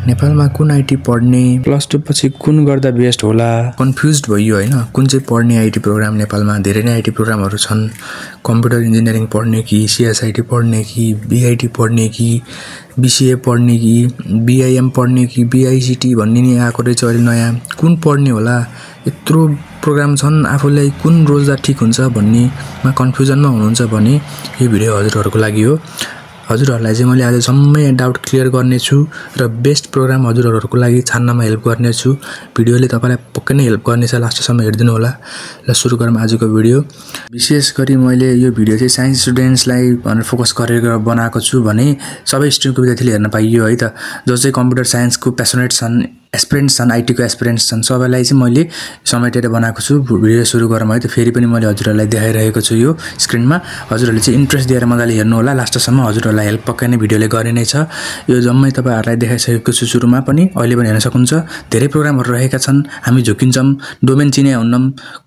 नेपालमा कुन आईटी पढ्ने, प्लस 2 पछि कुन गर्दा बेस्ट होला, कन्फ्युज्ड भइयो हैन। कुन चाहिँ पढ्ने आईटी प्रोग्राम नेपालमा धेरै नै आईटी प्रोग्रामहरु छन्। कम्प्युटर इन्जिनियरिङ पढ्ने कि सीएसआईटी पढ्ने कि बीआईटी पढ्ने कि बीसीए पढ्ने कि बीआईएम पढ्ने कि बीआईसीटी भन्ने नि आएको रहेछ अहिले नयाँ। कुन पढ्ने होला, यत्रो प्रोग्राम छन्, आफूलाई कुन रोज्दा ठीक हुन्छ भन्नेमा कन्फ्युजनमा हुनुहुन्छ भने यो भिडियो हजुरहरुको लागि हो। हजुरहरुलाई चाहिँ मैले आज सम्मै डाउट क्लियर गर्नेछु र बेस्ट प्रोग्राम हजुरहरुको लागि छान्नमा हेल्प गर्नेछु। भिडियोले तपाईलाई पक्कै नै हेल्प गर्नेछ, लास्टसम्म हेर्दिनु होला। ल सुरु गरौँ आजको भिडियो। विशेष गरी मैले यो भिडियो चाहिँ साइन्स स्टुडेन्ट्सलाई भनेर फोकस गरेर बनाएको छु भने सबै स्ट्रिमको विद्यार्थीले हेर्न पाइयो है त। जो चाहिँ कम्प्युटर साइन्सको प्यासनेट छन्, एस्पिरेन्ट्स छन्, आईटी को एस्पिरेन्ट्स छन्, सबैलाई चाहिँ मैले समेटेर बनाएको छु। भिडियो सुरु गरौँ है त। फेरि पनि मैले हजुरहरुलाई देखाइरहेको छु यो स्क्रिनमा। हजुरहरुले चाहिँ इन्ट्रेस्ट दिएर मजाले हेर्नु होला, लास्टसम्म हजुरहरुलाई हेल्प पक्कै नै भिडियोले गर्ने नै छ। यो जम्मै तपाईहरुलाई देखाइसकेको छु सुरुमा पनि, अहिले पनि हेर्न सक्नुहुन्छ। धेरै प्रोग्रामहरु रहेका छन्, हामी झुकिन्छौं, डोमेन चिने हुन्नम।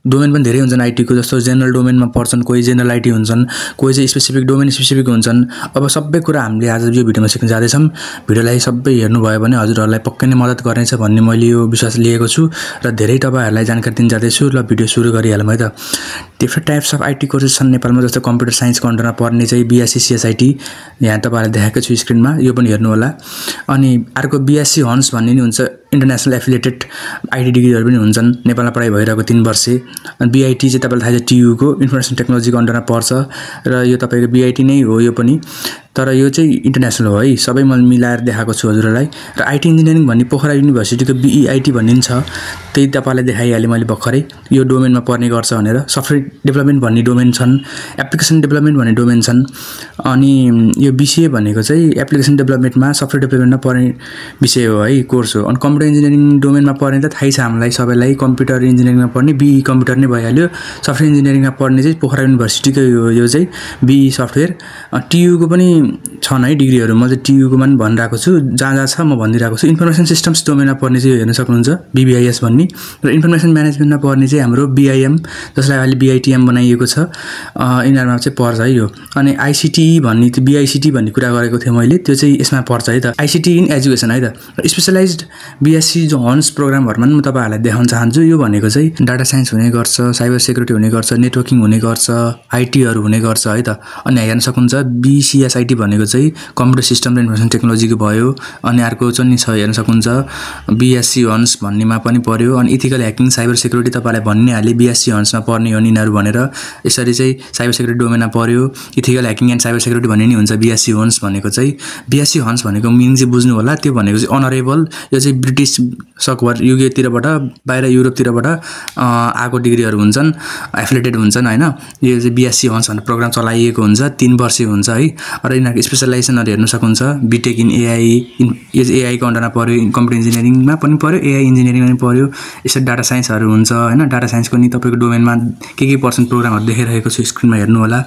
डोमेन पनि धेरै हुन्छन् आईटी को, जस्तो जेनरल डोमेनमा पर्छन्, कोही जेनरल आईटी हुन्छन्, कोही चाहिँ स्पेसिफिक डोमेन स्पेसिफिक हुन्छन्। अब सबै कुरा हामीले आज यो भिडियोमा सिक्न जाँदैछौं। भिडियोलाई सबै हेर्नु भयो भने हजुरहरुलाई पक्कै नै मद्दत गर्नेछ भन्ने मैले यो विश्वास लिएको छु र धेरै तपाईहरुलाई जानकारी दिन जाँदैछु। ल भिडियो सुरु गरिहालौँ है त। Different types of IT courses छन् नेपालमा, जस्तो कम्प्युटर साइन्सको अन्डरमा पर्ने चाहिँ बीएससी सीएसआईटी यहाँ तपाईहरुलाई देखाएको छु स्क्रिनमा, यो पनि हेर्नु होला। अनि अर्को बीएससी हन्स भन्ने नि हुन्छ, इन्टरनेशनल एफिलिएटेड आईटी डिग्रीहरु पनि हुन्छन्, नेपालमा पढाइ भइरहेको 3 वर्षे। अनि बीआईटी चाहिँ तपाईलाई थाहा छ टीयू को इन्फर्मेसन टेक्नोलोजीको अन्डरमा पर्छ र यो तपाईको बीआईटी नै हो यो पनि, तर यो चाहिँ इन्टरनेशनल हो है। सबै मैले मिलाएर देखाएको छु हजुरहरुलाई। र आईटी इन्जिनियरिङ भन्ने पोखरा युनिभर्सिटीको बीईआईटी भन्ने छ, त्यही तपाईलाई देखाइहाले मैले भर्खरै, यो डोमेनमा पर्ने गर्छ भनेर। सफ्टवेयर डेभलपमेन्ट भन्ने डोमेन छन्, एप्लिकेसन डेभलपमेन्ट भन्ने डोमेन छन्। अनि यो बीसीए भनेको चाहिँ एप्लिकेसन डेभलपमेन्टमा, सफ्टवेयर डेभलपमेन्टमा पर्ने विषय हो है, कोर्स हो। अनि कम्प्युटर इन्जिनियरिङ डोमेनमा पर्ने त थाहै छ हामीलाई सबैलाई, कम्प्युटर इन्जिनियरिङमा पर्ने बीई कम्प्युटर नै भइहाल्यो। सफ्टवेयर इन्जिनियरिङमा पर्ने चाहिँ पोखरा युनिभर्सिटीको यो चाहिँ बीई सफ्टवेयर। टीयू को पनि छन् है डिग्रीहरु, म चाहिँ टीयू को पनि भनिरहेको छु, जहाँ छ म भनिरहेको छु। इन्फर्मेसन सिस्टम्स डोमेनमा पर्ने चाहिँ हेर्न सक्नुहुन्छ बीबीआईएस भन्ने, र इन्फर्मेसन म्यानेजमेन्टमा पर्ने चाहिँ हाम्रो बीआईएम, जसलाई अहिले बीआईटीएम बनाइएको छ, यिनीहरुमा चाहिँ पर्छ है यो। अनि आईसीटी भन्ने त्यो बीआईसीटी भन्ने कुरा गरेको थिएँ मैले, त्यो चाहिँ यसमा पर्छ है त, आईसीटी इन एजुकेसन है त। र स्पेशलाइज्ड बीएससी जो हन्स प्रोग्रामहरुमा म तपाईहरुलाई देखाउन चाहन्छु। यो भनेको चाहिँ डाटा साइन्स हुने गर्छ, साइबर सेक्युरिटी हुने गर्छ, नेटवर्किङ हुने गर्छ, आईटीहरु हुने गर्छ है त। अनि हेर्न सक्नुहुन्छ बीसीएसआईटी भनेको चाहिँ कम्प्युटर सिस्टम र इन्फर्मेसन टेक्नोलोजीको भयो। अनि अर्को चाहिँ छ हेर्न सक्नुहुन्छ बीएससी हन्स भन्नेमा पनि पर्यो। अनि इथिकल ह्याकिङ साइबर सेक्युरिटी तपाईलाई भन्ने हाले बीएससी हन्समा पर्ने हो यिनीहरु भनेर, यसरी चाहिँ साइबर सेक्युरिटी डोमेनमा पर्यो। Ethical hacking and cyber security भन्ने नि हुन्छ बीएससी हन्स भनेको चाहिँ। बीएससी हन्स भनेको मिनिङ चाहिँ बुझ्नु होला, त्यो भनेको चाहिँ अनरेबल, यो चाहिँ ब्रिटिश सकभर युकेतिरबाट, बाहिर युरोपतिरबाट आएको डिग्रीहरु हुन्छन्, एफिलिएटेड हुन्छन् हैन। यो चाहिँ बीएससी हन्स भन्ने प्रोग्राम चलाइएको हुन्छ, 3 वर्षे हुन्छ है। र यिनीहरुको स्पेशलाइजेसनहरु हेर्न सक्नुहुन्छ, बीटेक इन एआई, यो चाहिँ एआई को अन्डरमा पर्यो, कम्प्युटर इन्जिनियरिङमा पनि पर्यो, एआई इन्जिनियरिङमा पनि पर्यो। यसरी डाटा साइन्सहरु हुन्छ हैन। डाटा साइन्सको नि तपाईको डोमेनमा के पर्सन प्रोग्रामहरु देखाइरहेको छु स्क्रिनमा हेर्नु होला।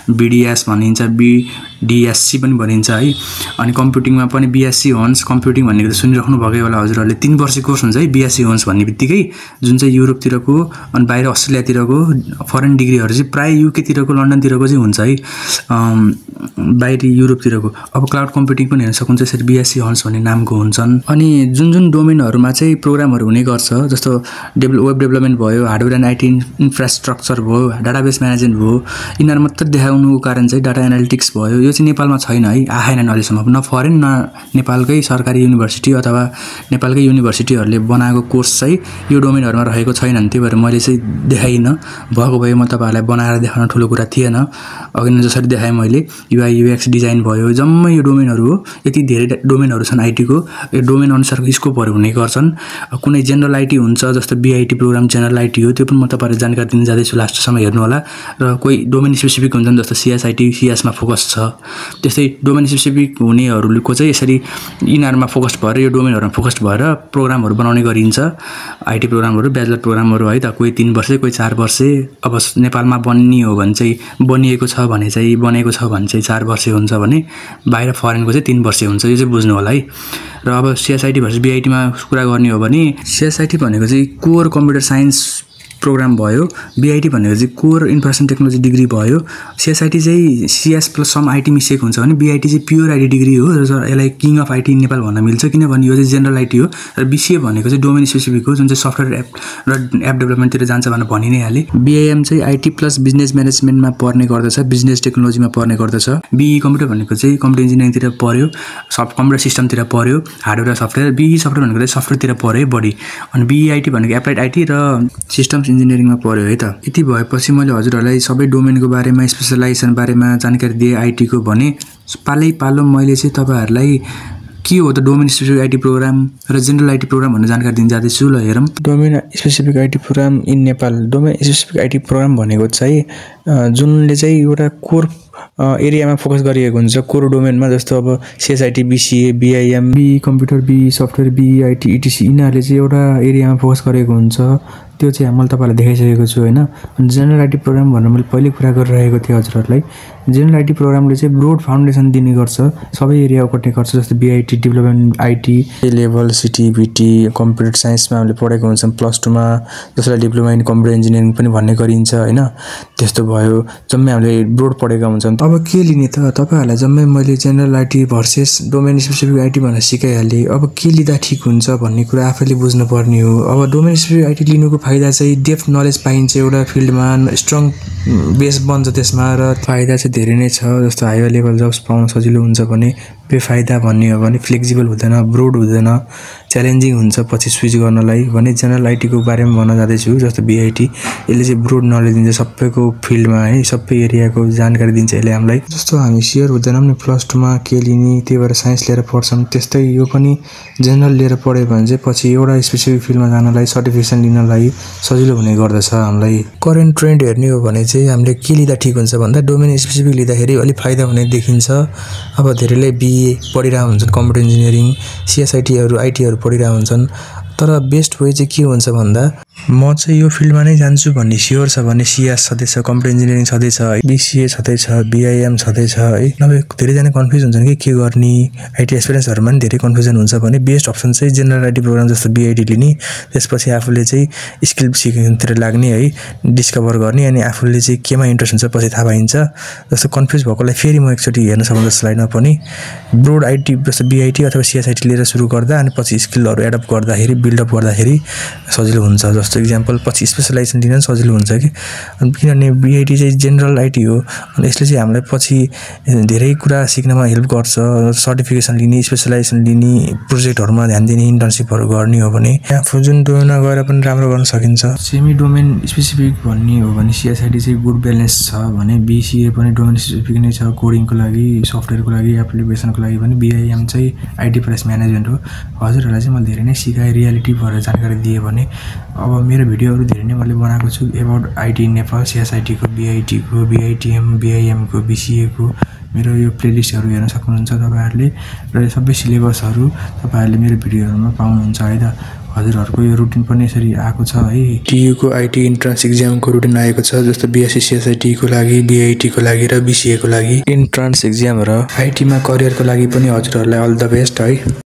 बीडीएस भनिन्छ, बीडीएससी पनि भनिन्छ है। अनि कम्प्युटिङमा पनि बीएससी हन्स, कम्प्युटिङ भनेको त सुनिराख्नु भएकै होला हजुरहरुले, 3 वर्षे कोर्स हुन्छ है बीएससी हन्स भन्ने बित्तिकै, जुन चाहिँ युरोपतिरको अनि बाहिर अस्ट्रेलियातिरको फरेन डिग्रीहरु चाहिँ प्राय युकेतिरको, लन्डनतिरको चाहिँ हुन्छ है, बाहिरी युरोपतिरको। अब क्लाउड कम्प्युटिङ पनि हेर्न सक्नुहुन्छ, यसरी बीएससी हन्स भन्ने नामको हुन्छन्। अनि जुन डोमेनहरुमा चाहिँ प्रोग्रामहरु हुने गर्छ, जस्तो वेब डेभलपमेन्ट भयो, हार्डवेयर एन्ड आईटी इन्फ्रास्ट्रक्चर भयो, डाटाबेस म्यानेजमेन्ट भयो, यिनीहरु मात्र देखाउनुको कारण चाहिँ डाटा एनालिटिक्स भयो। यो चाहिँ नेपालमा छैन है, आएन अहिलेसम्म, न फरेन न नेपालकै सरकारी युनिभर्सिटी अथवा नेपालकै युनिभर्सिटीहरुले बनाएको कोर्स चाहिँ यो डोमेनहरुमा रहेको छैनन्। त्यही भएर मैले चाहिँ देखाइन, भएको भए म तपाईहरुलाई बनाएर देखाउन ठुलो कुरा थिएन। अघि नै जसरी देखाएँ मैले, युआई युएक्स डिजाइन भयो, जम्मै यो डोमेनहरु हो। यति धेरै डोमेनहरु छन् आईटी को, यो डोमेन अनुसारको स्कोपहरु हुने गर्छन्। कुनै जेनरल आईटी हुन्छ, जस्तो बीआईटी प्रोग्राम जेनरल आईटी हो, त्यो पनि म तपाईहरुलाई जानकारी दिन जाँदैछु, लास्टसम्म हेर्नु होला। र कोही डोमेन स्पेसिफिक हुन्छन्, जस्तो सीएसआईटी सीएसमा फोकस छ, त्यस्तै डोमेन स्पेसिफिक हुनेहरुको चाहिँ यसरी यिनीहरुमा फोकस भएर, यो डोमेनहरुमा फोकस भएर प्रोग्रामहरु बनाउने गरिन्छ। आईटी प्रोग्रामहरु, ब्याचलर प्रोग्रामहरु है त, कोही 3 वर्षे, कोही 4 वर्षे। अब नेपालमा बन्ने हो भने चाहिँ, बनिएको छ भने चाहिँ, बनेको छ भने चाहिँ 4 वर्षे हुन्छ भने, बाहिर फरेनको चाहिँ 3 वर्षे हुन्छ। यो चाहिँ बुझ्नु होला है। र अब सीएसआईटी भर्सेस बीआईटीमा कुरा गर्ने हो भने, सीएसआईटी भनेको चाहिँ कोर कम्प्युटर साइन्स प्रोग्राम भयो, बीआईटी भनेको चाहिँ कोर इन्फर्मेसन टेक्नोलोजी डिग्री भयो, सीएसआईटी चाहिँ सीएस प्लस सम आईटी मिसिएको हुन्छ भने बीआईटी चाहिँ प्योर आईटी डिग्री हो र यसलाई किङ अफ आईटी नेपाल भन्न मिल्छ किनभने यो चाहिँ जेनरल आईटी हो र बीसीए भनेको चाहिँ डोमेन स्पेसिफिक हो जुन चाहिँ सफ्टवेयर एप र एप डेभलपमेन्टतिर जान्छ भनेर भनि नै हाले। बीआईएम चाहिँ आईटी प्लस बिजनेस म्यानेजमेन्टमा पर्ने गर्दछ, बिजनेस टेक्नोलोजीमा पर्ने गर्दछ। बीई कम्प्युटर भनेको चाहिँ कम्प्युटर इन्जिनियरिङतिर पर्यो, कम्प्युटर सिस्टमतिर पर्यो, हार्डवेयर र सफ्टवेयर। बीई सफ्टवेयर भनेको चाहिँ सफ्टवेयरतिर पर्यो बढी, अनि बीआईटी भनेको एप्लाइड आईटी र सिस्टम्स इन्जिनियरिङमा पर्यो है त। यति भएपछि मैले हजुरहरूलाई सबै डोमेनको बारेमा स्पेसलाइजेसन बारेमा जानकारी दिएँ आईटीको भने पालो मैले चाहिँ तपाईहरुलाई के हो त डोमेन स्पेसिफिक आईटी प्रोग्राम र जेनरल आईटी प्रोग्राम भन्ने जानकारी दिन जाँदैछु। ल हेरौँ, domain specific IT program in Nepal. Domain specific IT program भनेको चाहिँ जुनले चाहिँ एउटा कोर एरियामा फोकस गरिएको हुन्छ, कोर डोमेनमा, जस्तो अब CSIT, BCA, BIM, BE computer, BE software, BE IT, ETC यिनीहरूले चाहिँ एउटा एरियामा फोकस गरेको हुन्छ। त्यो चाहिँ मैले तपाईँलाई देखाइसकेको छु होइन। अनि जेनरल आईटी प्रोग्राम भनेर मैले पहिले कुरा गरिरहेको थिएँ हजुरहरूलाई। जेनरल आईटी प्रोग्रामले चाहिँ ब्रोड फाउन्डेसन दिने गर्छ, सबै एरिया ओगट्ने गर्छ, जस्तो BIT development IT a level, CTBT, computer साइन्समा हामीले पढेको हुन्छौँ प्लस 2 मा, जसलाई डिप्लोमा इन कम्प्युटर इन्जिनियरिङ पनि भन्ने गरिन्छ होइन। त्यस्तो भयो, जम्मै हामीले ब्रोड पढेका हुन्छौँ। अब के लिने त तपाईँहरूलाई? जम्मै मैले general IT versus domain specific IT भनेर सिकाइहालेँ। अब के लिँदा ठिक हुन्छ भन्ने कुरा आफैले बुझ्नुपर्ने हो। अब डोमेन स्पेसिफिक आईटी लिनुको फाइदा चाहिँ डेप्थ नलेज पाइन्छ एउटा फिल्डमा, स्ट्रङ बेस बन्छ त्यसमा, र फाइदा चाहिँ धेरै नै छ। जस्तो हायर लेभल जब्स पाउन सजिलो हुन्छ भने, बेफाइदा भन्ने हो भने फ्लेक्सिबल हुँदैन, ब्रोड हुँदैन, च्यालेन्जिङ हुन्छ पछि स्विच गर्नलाई भने। जेनरल आईटीको बारेमा भन्न जाँदैछु, जस्तो बीआईटी यसले चाहिँ ब्रोड नलेज दिन्छ सबैको फिल्डमा है, सबै एरियाको जानकारी दिन्छ यसले हामीलाई। जस्तो हामी सियर हुँदैनौँ नि प्लस 2 मा के लिने, त्यही भएर साइन्स लिएर पढ्छौँ, त्यस्तै यो पनि जेनरल लिएर पढ्यो भने चाहिँ पछि एउटा स्पेसिफिक फिल्डमा जानलाई, सर्टिफिकेसन लिनलाई सजिलो हुने गर्दछ हामीलाई। करेन्ट ट्रेन्ड हेर्ने हो भने चाहिँ हामीले के लिँदा ठिक हुन्छ भन्दा डोमेन स्पेसिफिक लिँदाखेरि अलिक फाइदा हुने देखिन्छ। अब धेरैले बीए पढिरहेको हुन्छन्, कम्प्युटर इन्जिनियरिङ, सीएसआईटीहरू, आईटीहरू पढिरहेको हुन्छन्, तर बेस्ट वे चाहिँ के हुन्छ भन्दा म चाहिँ यो फिल्डमा नै जान्छु भन्ने स्योर छ भने सीएस छँदैछ, कम्प्युटर इन्जिनियरिङ छँदैछ, बीसीए छँदैछ, बीआईएम छँदैछ है। नभए धेरैजना कन्फ्युज हुन्छन् कि के गर्ने, आईटी एक्सपिरियन्सहरूमा पनि धेरै कन्फ्युजन हुन्छ भने बेस्ट अप्सन चाहिँ जेनरल आईटी प्रोग्राम जस्तो बीआईटी लिने, त्यसपछि आफूले चाहिँ स्किल सिक्नतिर लाग्ने है, डिस्कभर गर्ने, अनि आफूले चाहिँ केमा इन्ट्रेस्ट हुन्छ पछि थाहा पाइन्छ। जस्तो कन्फ्युज भएकोलाई फेरि म एकचोटि हेर्न सक्छु स्लाइडमा पनि, ब्रोड आईटी जस्तो बीआईटी अथवा सीएसआईटी लिएर सुरु गर्दा अनि पछि स्किलहरू एडप्ट गर्दाखेरि, बिल्डअप गर्दाखेरि सजिलो हुन्छ। जस्तो इक्जाम्पल पछि स्पेसलाइजेसन लिन सजिलो हुन्छ कि, अनि किनभने बीआईटी चाहिँ जेनरल आईटी हो, अनि यसले चाहिँ हामीलाई पछि धेरै कुरा सिक्नमा हेल्प गर्छ। सर्टिफिकेसन लिने, स्पेसलाइजेसन लिने, प्रोजेक्टहरूमा ध्यान दिने, इन्टर्नसिपहरू गर्ने हो भने आफू जुन डोमेनमा गएर पनि राम्रो गर्न सकिन्छ। सेमी डोमेन स्पेसिफिक भन्ने हो भने सीएसआईटी चाहिँ गुड ब्यालेन्स छ भने बीसीए पनि डोमेन स्पेसिफिक नै छ, कोडिङको लागि, सफ्टवेयरको लागि, एप्लिकेसनको लागि पनि। बीआईएम चाहिँ आईटी प्लस म्यानेजमेन्ट हो। हजुरहरूलाई चाहिँ मैले धेरै नै सिकाएँ, रियालिटी भएर जानकारी दिएँ भने। अब मेरो भिडियोहरू धेरै नै मैले बनाएको छु एबाउट आईटी इन नेपाल, सीएसआईटीको, बीआईटीको, बीआईटीएम, बीआईएमको, बीसीएको। मेरो यो प्लेलिस्टहरू हेर्न सक्नुहुन्छ तपाईँहरूले, र यो सबै सिलेबसहरू तपाईँहरूले मेरो भिडियोहरूमा पाउनुहुन्छ है त। हजुरहरूको यो रुटिन पनि यसरी आएको छ है। टियुको आईटी इन्ट्रान्स इक्जामको रुटिन आएको छ, जस्तो बीएससी सीएसआईटीको लागि, बीआईटीको लागि र बीसीएको लागि इन्ट्रान्स इक्जाम, र आईटीमा करियरको लागि पनि हजुरहरूलाई अल द बेस्ट है।